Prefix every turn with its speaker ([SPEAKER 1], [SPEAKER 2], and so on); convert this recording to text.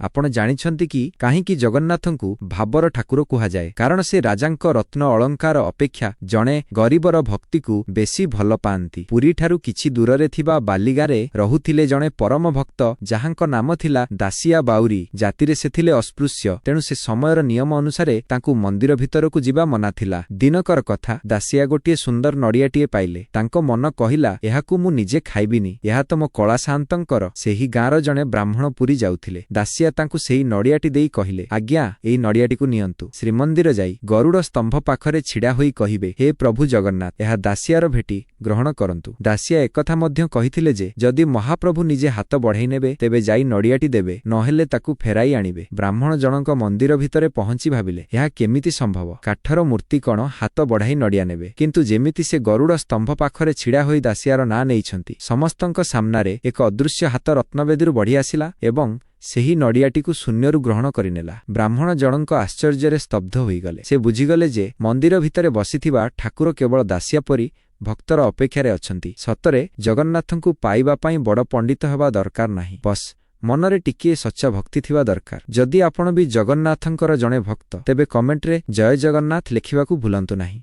[SPEAKER 1] ଆପଣ ଜାଣିଛନ୍ତି କି କାହିଁକି ଜଗନ୍ନାଥଙ୍କୁ ଭାବର ଠାକୁର କୁହାଯାଏ? କାରଣ ସେ ରାଜାଙ୍କ ରତ୍ନ ଅଳଙ୍କାର ଅପେକ୍ଷା ଜଣେ ଗରିବର ଭକ୍ତିକୁ ବେଶୀ ଭଲ ପାଆନ୍ତି। ପୁରୀଠାରୁ କିଛି ଦୂରରେ ଥିବା ବାଲିଗାଁରେ ରହୁଥିଲେ ଜଣେ ପରମ ଭକ୍ତ, ଯାହାଙ୍କ ନାମ ଥିଲା ଦାସିଆ ବାଉରୀ। ଜାତିରେ ସେ ଥିଲେ ଅସ୍ପୃଶ୍ୟ, ତେଣୁ ସେ ସମୟର ନିୟମ ଅନୁସାରେ ତାଙ୍କୁ ମନ୍ଦିର ଭିତରକୁ ଯିବା ମନା ଥିଲା। ଦିନକର କଥା, ଦାସିଆ ଗୋଟିଏ ସୁନ୍ଦର ନଡ଼ିଆଟିଏ ପାଇଲେ। ତାଙ୍କ ମନ କହିଲା, ଏହାକୁ ମୁଁ ନିଜେ ଖାଇବିନି, ଏହା ତ ମୋ କଳା ସାଆନ୍ତଙ୍କର। ସେହି ଗାଁର ଜଣେ ବ୍ରାହ୍ମଣ ପୁରୀ ଯାଉଥିଲେ। ଦାସିଆ ତାଙ୍କୁ ସେହି ନଡ଼ିଆଟି ଦେଇ କହିଲେ, ଆଜ୍ଞା, ଏଇ ନଡ଼ିଆଟିକୁ ନିଅନ୍ତୁ। ଶ୍ରୀମନ୍ଦିର ଯାଇ ଗରୁଡ଼ ସ୍ତମ୍ଭ ପାଖରେ ଛିଡ଼ା ହୋଇ କହିବେ, ହେ ପ୍ରଭୁ ଜଗନ୍ନାଥ, ଏହା ଦାସିଆର ଭେଟି, ଗ୍ରହଣ କରନ୍ତୁ। ଦାସିଆ ଏକଥା ମଧ୍ୟ କହିଥିଲେ ଯେ ଯଦି ମହାପ୍ରଭୁ ନିଜେ ହାତ ବଢ଼େଇ ନେବେ, ତେବେ ଯାଇ ନଡ଼ିଆଟି ଦେବେ, ନହେଲେ ତାକୁ ଫେରାଇ ଆଣିବେ। ବ୍ରାହ୍ମଣ ଜଣଙ୍କ ମନ୍ଦିର ଭିତରେ ପହଞ୍ଚି ଭାବିଲେ, ଏହା କେମିତି ସମ୍ଭବ? କାଠର ମୂର୍ତ୍ତି କଣ ହାତ ବଢ଼ାଇ ନଡ଼ିଆ ନେବେ? କିନ୍ତୁ ଯେମିତି ସେ ଗରୁଡ଼ ସ୍ତମ୍ଭ ପାଖରେ ଛିଡ଼ା ହୋଇ ଦାସିଆର ନାଁ ନେଇଛନ୍ତି, ସମସ୍ତଙ୍କ ସାମ୍ନାରେ ଏକ ଅଦୃଶ୍ୟ ହାତ ରତ୍ନବେଦୀରୁ ବଢ଼ି ଆସିଲା ଏବଂ ସେହି ନଡ଼ିଆଟିକୁ ଶୂନ୍ୟରୁ ଗ୍ରହଣ କରିନେଲା। ବ୍ରାହ୍ମଣ ଜଣଙ୍କ ଆଶ୍ଚର୍ଯ୍ୟରେ ସ୍ତବ୍ଧ ହୋଇଗଲେ। ସେ ବୁଝିଗଲେ ଯେ ମନ୍ଦିର ଭିତରେ ବସିଥିବା ଠାକୁର କେବଳ ଦାସିଆ ପରି ଭକ୍ତର ଅପେକ୍ଷାରେ ଅଛନ୍ତି। ସତରେ ଜଗନ୍ନାଥଙ୍କୁ ପାଇବା ପାଇଁ ବଡ଼ ପଣ୍ଡିତ ହେବା ଦରକାର ନାହିଁ, ବସ୍ ମନରେ ଟିକିଏ ସଚ୍ଚା ଭକ୍ତି ଥିବା ଦରକାର। ଯଦି ଆପଣ ବି ଜଗନ୍ନାଥଙ୍କର ଜଣେ ଭକ୍ତ, ତେବେ କମେଣ୍ଟରେ ଜୟ ଜଗନ୍ନାଥ ଲେଖିବାକୁ ଭୁଲନ୍ତୁ ନାହିଁ।